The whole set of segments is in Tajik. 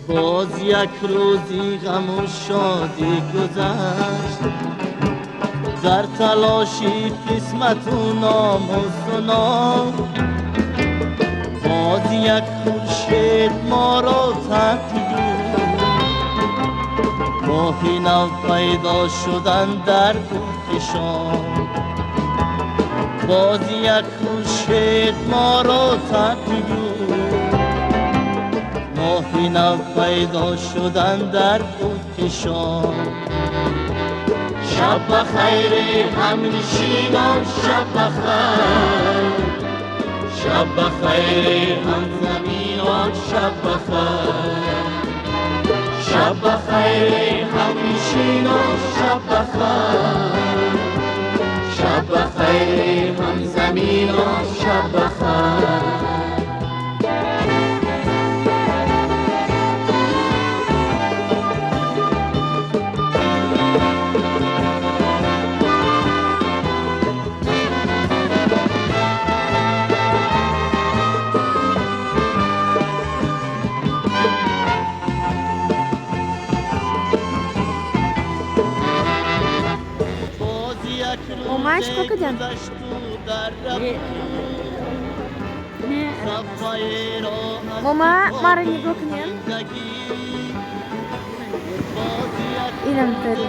Боз як рӯзи ғаму шодӣ гузашт, дар талоши қисмату номусу ном. Боз як хуршед моро тарк, моҳи нав пайдо шудан дар уфуқи. Боз як хуршед моро тарк, моҳи нав пайдо шудан дар уфуқи. Шаб бахайр, ҳамнишинон, шаб бахайр, шаб бахайр, ҳамзаминон, шаб бахайр, шаб бахайр, ҳамнишинон, шаб бахайр, шаб бахайр, ҳамзаминон, шаб бахайр. Мома, чӣ кор кардем? Не. Мома, маро нигоҳ кунем. Инам тари.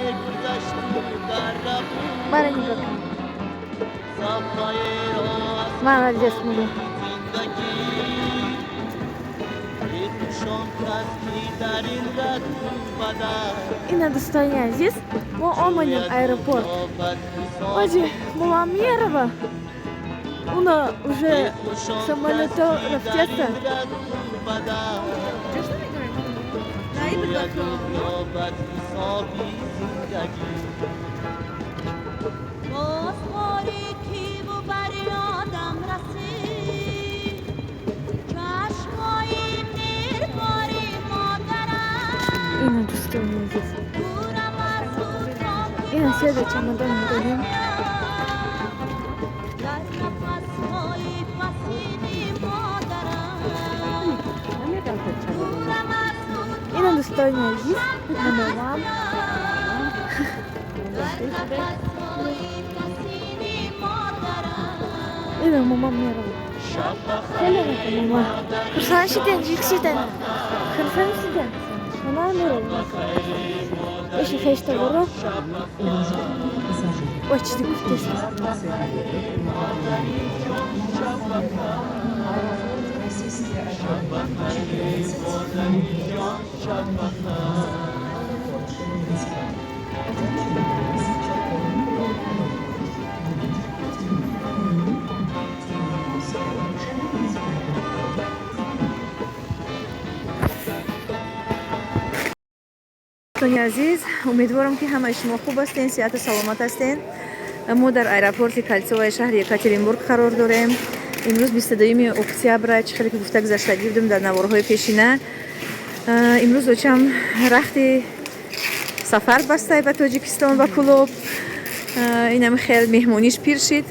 Маро нигоҳ кун. Молодец, мама. Ина, дӯстони азиз, мо омадем аэропорт. Ози мама мерава. Уна уже самолето рафтеста. Чё, что играем? Ёбад ҳисоби зиндагӣ. Боз борикиву бар ёдам расид чашмои меҳрбори модарам. Ина, дӯстони азиз. Дурам аз ӯ то Ина, седа чамадон дорем. Дар нафасҳои пасини модарам, дурам аз ӯ. Ина, дӯстони азиз, мамам. Дар нафасҳои пасини модарам. Ина, мама мерава. Хеле мама. Хурсанд шиден, ҷик шиден. Хурсанд шиден. Мама мерава. Иши хешта боро. Ой, чизи гуфтест. Российские авиалинии 14 Аэропорт Минска. Дӯстони азиз, умедворам, ки ҳамаи шумо хуб ҳастен, сиҳату саломат ҳастен. Мо дар аэропорти Кольцоваи шаҳри Екатеринбург қарор дорем. Имрӯз 22 октябра, чӣ хеле ки гуфта гузаштагӣ будем дар наворҳои пешина. Имрӯз очам рахти сафар бастай ба Тоҷикистон, ба Кулоб. Инами хел меҳмониш пир шид,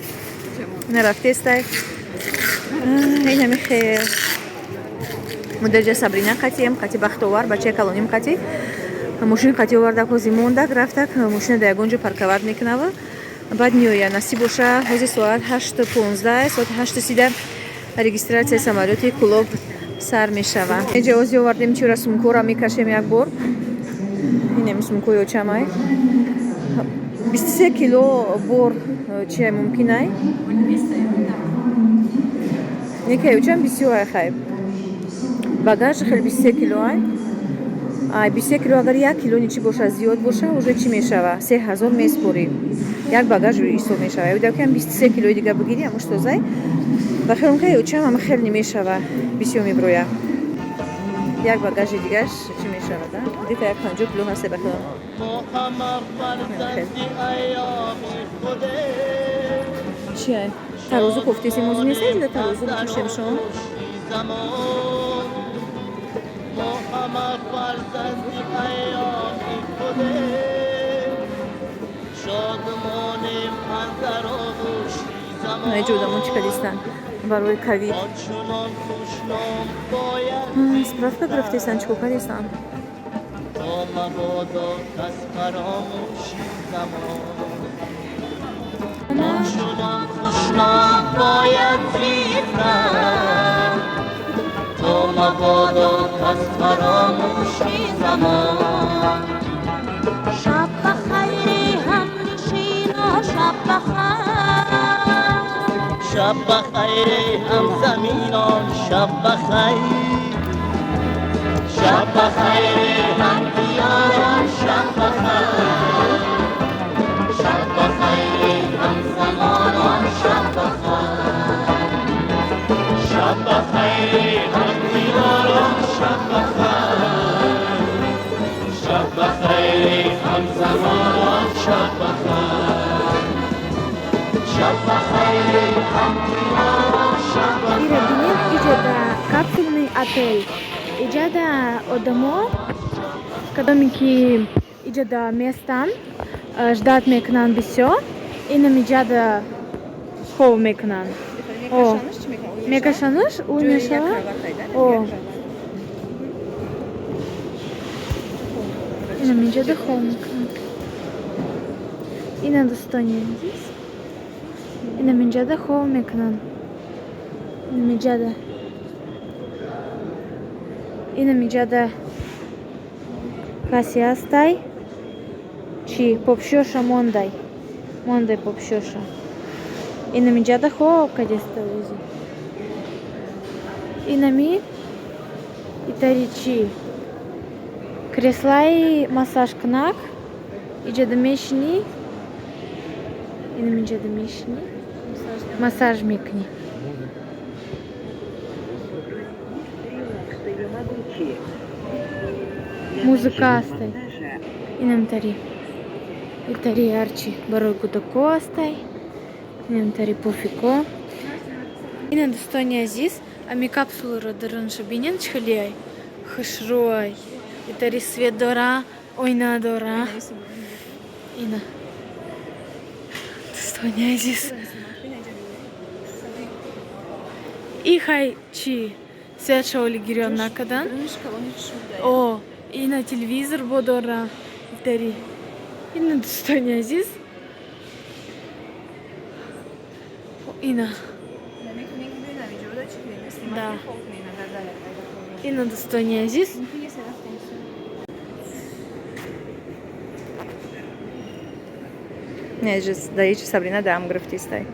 нарафтестай. Инами хел мудаҷа Сабрина қатием, қати Бахтовар, бачаи калоним, қати мошин қати овардак. Ҳози мондак, рафтак, мошина дар ягон ҷо парковать мекунава, баъд меоя. Насиб боша, ҳози соат 8:15, соати 8:30 регистрация и самолёти Кулоб сар мешава. Эҷа ози овардем, чира сумкора мекашем як бор. Инами сумкои очамай, 23 кило бор чия мумкинай. Некай очам бисёр ай, хай, багаж хеле, 23 кило ай. Ай 23 кило агар 1 кило ничи боша, зиёд боша, уже чӣ мешава? 3000 меспорӣ, як багаж ҳисоб мешава. Ёдакам 23 килои дига бигирӣ, амуш тозай. Ба хелом ка очам ама хел немешава, бисёр меброя. Як багажи дигаш чӣ мешава, да, где-то як 50 кило ҳаста, ба хелом. Мо ҳама фарзанди айёми худе. Чи ай? Тарозу кофтесем, ози нестед, тарозу бикушем шон. Замон, мо ҳама фарзанди айёми худе, шодмонем андар оғӯши замон. Наҷа одамо чӣ кадистанд барои ковид. Ончунон хушном бояд. Заправка гирифтесан, чӣ кор кардесан? То мабодо кас фаромӯши замон. Чунон хушнам бояд зистан, то мабодо кас фаромӯши замон. Шаб бахайри ҳамнишинон, шаб бахайр. Шаб бахайри ҳамзаминон, шаб бахайр. Шаб бахайри ҳамдиёрон, шаб бахайр. Шаб бахайри ҳамзамонон, шаб бахайр. Шаб бахайри ҳамдиёрон, шаб бахайр. Шаб бахайри ҳамзамонон, шаб бахайр. Шаб бахайри ҳамдиёрон, шаб Ира бахайр. бинед, иҷода капсульный отель. Иҷода одамо, кадоме ки иҷода местан, ждать мекунанд бисёр, инам иҷода хов мекунанд. О, мекашанаш, ӯ мешавад. О. Инам иҷода хов мекунанд. Ина, дӯстони азиз. Инам иҷода хов мекунанд. Инам иҷода. Инам иҷода касе ҳастай. Чӣ попшоша мондай. Мондай попшоша. Инам иҷода хоб кадеста ӯзи. Инами итари чӣ? Креслаи массажкунак. Иҷода мешинӣ. Инам иҷода мешинӣ. Массаж мекунӣ. Музыка ҳастай. Инам тари. Итари ҳарчи барои кӯдако ҳастай. Инам тари пуфико. Ина, дӯстони азиз, ами капсуларо дарунша бинед, чӣ хеле хушрӯай. Итари свет дора, оина дора. Ина. Дӯстони азиз. И хай чӣ светша оли гирён накадан. О, ина телевизор бо дора. Итари. Ина, дӯстони азиз. Ина. Да. Ина, дӯстони азиз. Не, даичи Сабрина дам гирифтистай.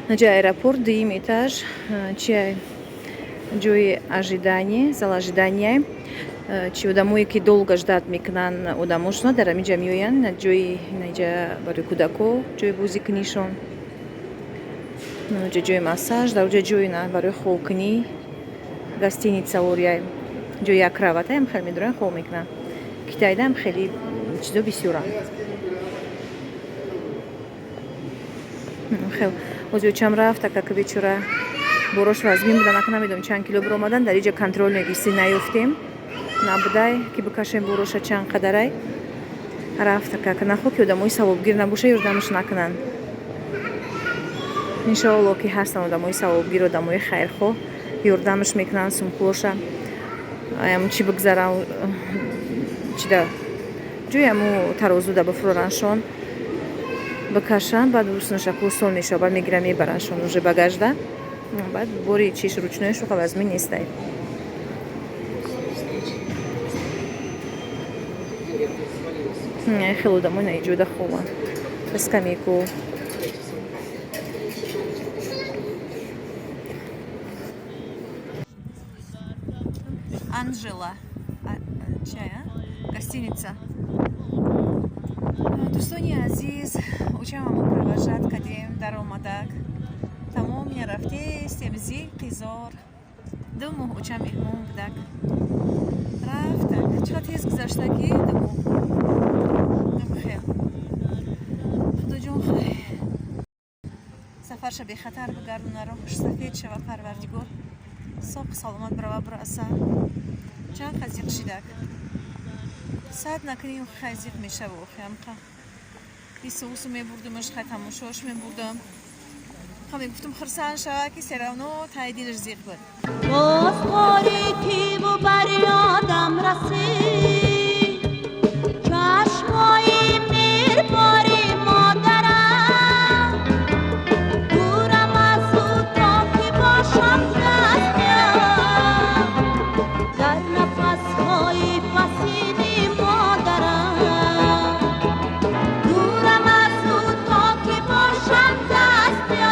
Наҷа аэропорт, дуюм этаж, чи ҷои ожидание, зал ожидания. Чи одамое ки долго ждать мекунанд одамошона дар ҳаминҷа меоянд, на ҷои наҷа барои кӯдако ҷои бозикунишон. Наҷа ҷои массаж, дар оҷа ҷои на барои хобкунӣ, гостиница ория ҷои як кроватаям хеле медоранд, хоб мекунанд. Китайдаам хеле чизо бисёранд. Хел ҳозир очам рафт, ака бечора борош вазмин буда, нака намедонам чанд кило биромадан, дар иҷа контрольный весы наёфтем. Набудай ки бикашем бороша чанд қадарай. Рафт, ака нахо ки одамои савобгир набоша, ёрдамаш накунанд. Иншоалло ки ҳастанд одамои савобгир, одамои хайрхоҳ, ёрдамаш мекунанд, сумкулоша ам чӣ бигзарам, чида ҷои аму тарозуда бифурӯраншон, бикашанд, баъд уснаша пулсон мешава, баъд мегиранд, мебараншон уже багажда, баъд бори чиш ручноешу вазмин нестай. Хеле одамои наиҷода хобанд, скамейку. Анжела чай, гостиница. Дӯстони азиз, очамамо провожать кардем, даромадак тамом рафтестем, зиқизор 2 моҳ очам меҳмон будак, рафтак. Чӣ тез гузашта ки 2 моҳ. Хел худоҷон, хай сафарша бехатар бигардона, роҳш сафед шава, парвардигор, соқ саломат барава бираса. Чанд қа зиқ шидак, сад накунӣ, хай зиқ мешава. Охи амқа исусу мебурдумаш, хай тамошош мебурдам. Мегуфтум, хурсанд шава, ки всё равно таи дилаш зиқ буд. Боз торикиву бар ёдам расид чашмои меҳрбори модарам. Дурам аз ӯ, то ки бошам дастёб дар нафасҳои пасини модарам. Дурам аз ӯ, то ки бошам дастёб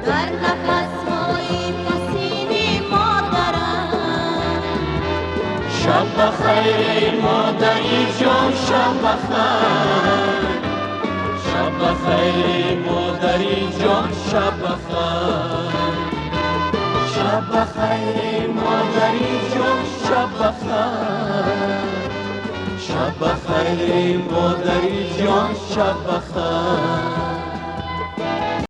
дар нафасҳои пасини модарам. Шаб бахайр, модари ҷон, шаб бахайр. Шаб бахайр, модари ҷон, шаб бахайр. Шаб бахайр, модари ҷон, шаб бахайр. Шаб бахайр, модари ҷон, шаб бахайр.